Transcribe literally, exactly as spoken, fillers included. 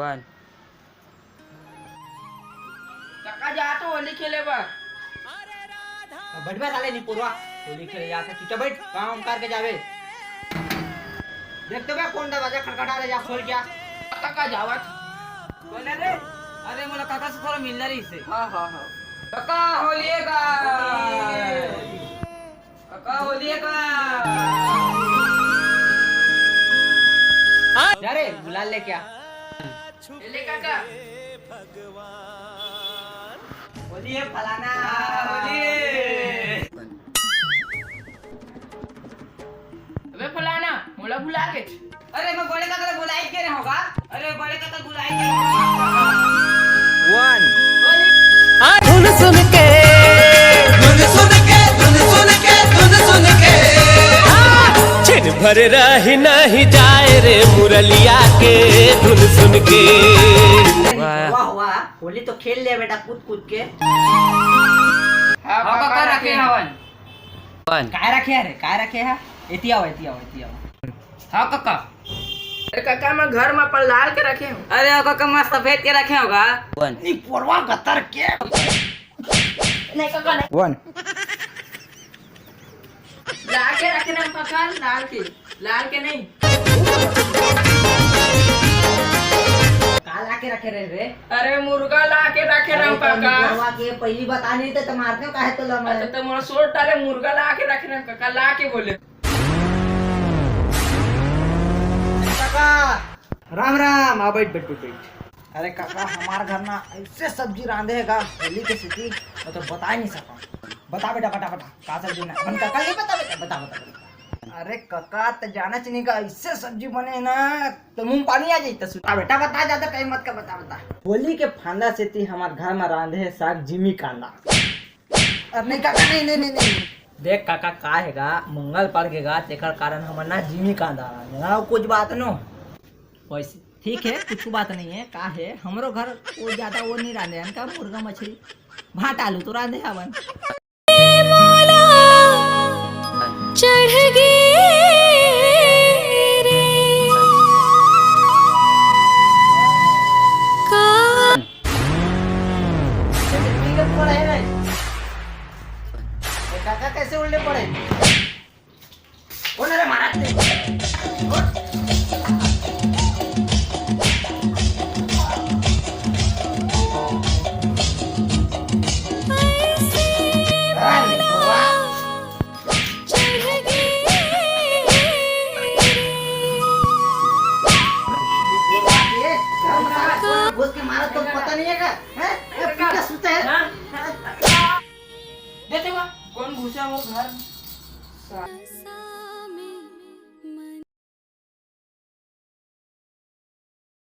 वन। काका, जा तो होली खेले बर। अब बैठ बे साले निपुरवा, होली खेले जाथे। चुपचाप बैठ, काम करके जाबे। देख तो बे, कौन दरवाजा खटखटा रहे, जा खोल क्या। काका जावत। बोले रे, अरे मोला काका से थोड़ा मिलना रहिसे। हाँ, हाँ, हाँ। काका, होली का। काका, होली का। जा रे, गुलाल लेके आ। ले काका। होली है फलाना। हाँ, होली है। अबे फलाना, मोला बुला के। अरे, मैं बड़े काका ला बुलाई के रहे होगा। अरे, बड़े काका बुलाई के रहे होगा। वन। होली। धुन सुन के, धुन सुन के, धुन सुन के, धुन सुन के। छिन भर रही नहीं जाए रे मुरलिया के धुन सुन के। वाह। वाह, वाह, होली तो खेल लिया बेटा, कूद कूद के। हाँ, हाँ, काका काका रखे रखे। हवन। वन। काय रखे है रे, काय रखे है? एती आओ, एती आओ, एती आओ। हाँ काका। अरे काका, मैं घर में अपन लाल के रखे हूँ। अरे काका, मैं सफेद के रखे होगा। वन। निपोरवा गतर के। नहीं काका, नहीं। वन। लाल के रखे ना काका, लाल के, लाल के नहीं। का ला के रखे रहे रे? अरे मुर्गा ला के रखे अरे रहे तो काका। निपोरवा के पहली बता नहीं तो मारते हो काहे तो लमा अच्छा, है? तो मोर सोट डाले मुर्गा ला के रखे रहे काका, ला के बोले। काका, राम राम, आ बैठ, बैठ, बैठ, बैठ। अरे काका, हमार घर ना ऐसे सब्जी रांधे हे गा होली के सेती, मैं तो बता नहीं सकता। बता बेटा, बता, बता, का सब्जी ना, अपन काका नहीं बता बेटा, बता, बता, बता। अरे काका, त जाना चाहिए का, ऐसे सब्जी बने ना, तो मुंह पानी आ जाए। तो सुना बेटा, बता, ज्यादा टाइम मत कर, बता, बता। होली के फांदा सेती हमार घर में रांधे हे साग जिमी कांदा। अरे नहीं काका, नहीं, नहीं, नहीं, नहीं। देख काका, का हे गा, मंगल पड़ के गा, तेकर कारण हमर ना जिमी कांदा, ना कुछ बात नो। वैसे ठीक है, कुछ बात नहीं है। का है, हमरो घर वो ज्यादा वो नहीं रांधे हन का, मुर्गा मछली, भात आलू तो रांधे हवन। चढ़ गे रे। का कैसे उल्टे पड़े रे? ए, काका कैसे उल्टे पड़े? कौन है रे महाराज? अरे वाह। ये घर में साला कौन घुस के मारा तो पता नहीं है क्या? हैं? ए, पीछे सुते हैं। हाँ? देते हुआ कौन घुसा वो घर?